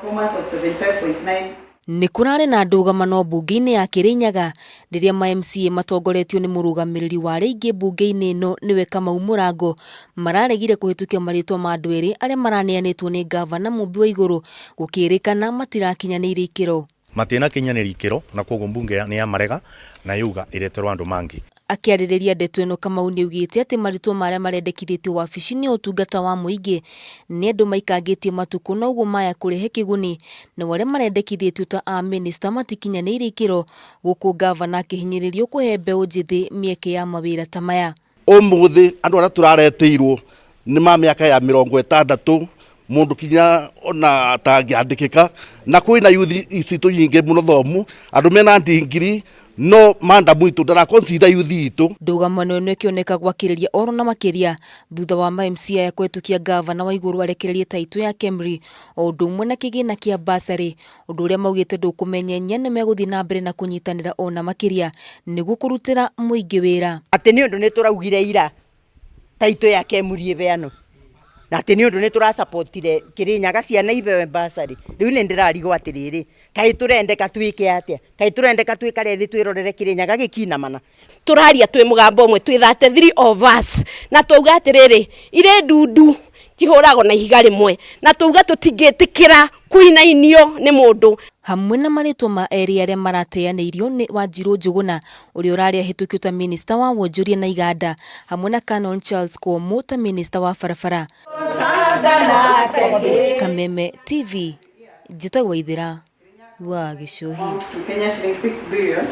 performance of 75.9. Nĩ kũrarĩ na ndũgamano mbunge-inĩ ya Kĩrĩnyaga rĩrĩa ma MCA matongoretio nĩ mũrũgamĩrĩri wa arĩa aingĩ mbunge-inĩ ĩno nĩwe Kamau Mũrango mararegire kũhĩtũkia marĩtwa ma andũ erĩ arĩa maraneanĩtwo nĩ ngavana Mumbi Waigũrũ gũkĩrĩkana matirakinyanĩirie ikĩro. Matinakinyanĩria ikĩro na kwoguo mbunge nĩ yamarega na yauga ĩreterwo andũ mangĩ. Akĩarĩrĩria ndeto ĩno Kamau nĩaugĩte atĩ marĩtwa ma arĩa marendekithĩtio wabici-inĩ ya ũtungata wa mũingĩ nĩ andũ maikangĩtie matukũ na ũguo maya kũrehe kĩguni nao arĩa marendekithĩtio ta amĩnĩsta matikinyanĩirie ikĩro gũkũ ngavana akĩhinyĩrĩrio kũhe mbeũ njĩthĩ mĩeke ya mawĩra ta maya. Ũmũthĩ andũ arĩa tũraretĩirwo nĩ ma mĩaka ya 60 mũndũ kinya ona atangĩandĩkĩka, na kwĩna yuthi citũ nyingĩ mũno thomu, andũ mena ndigiri, no madam witũ ndara consider yuthi itũ. Ndũgamano ĩno ĩkĩoneka gwakĩrĩria oro na makĩria thutha wa ma MCA aya kũhetũkia ngavana Waigũrũ arekererie taitũ ya Kemri o ũndũ ũmwe na kĩgĩna kĩa bursary, ũndũ ũrĩa maugĩte ndũkũmenyenyia nĩ megũthiĩ na mbere na kũnyitanĩra ona makĩria nĩguo kũrutĩra mũingĩ wĩra. Atĩ nĩ ũndũ nĩ tũraugire ira taitũ ya Kemri ĩheanwo, na atĩ nĩ ũndũ nĩ tũrasapotire Kĩrĩnyaga ciana iheo bursary. Rĩu nĩ ndĩrarigwo atĩrĩrĩ, kaĩ tũrendeka twĩke atĩa? Kaĩ tũrendeka twĩkare thĩ twĩrorere Kĩrĩnyaga gĩkinamana? Tũraria twĩ mũgambo ũmwe, twĩ 33 of us, na twauga atĩrĩrĩ, irĩ ndundu cihũragwo na ihiga rĩmwe, na twauga tũtingĩtĩkĩra kũinainio nĩ mũndũ. Hamwe na marĩtwa ma erĩ arĩa marateanĩirio nĩ Wanjirũ Njũgũna ũrĩa ũrarĩ ahĩtũkio ta minista wa wonjoria na iganda hamwe na Canon Charles Komu ta minista wa barabara. Kameme TV, njĩtagwo Waithĩra wa Gĩcũhĩ. To Kenya shilling 6 billion.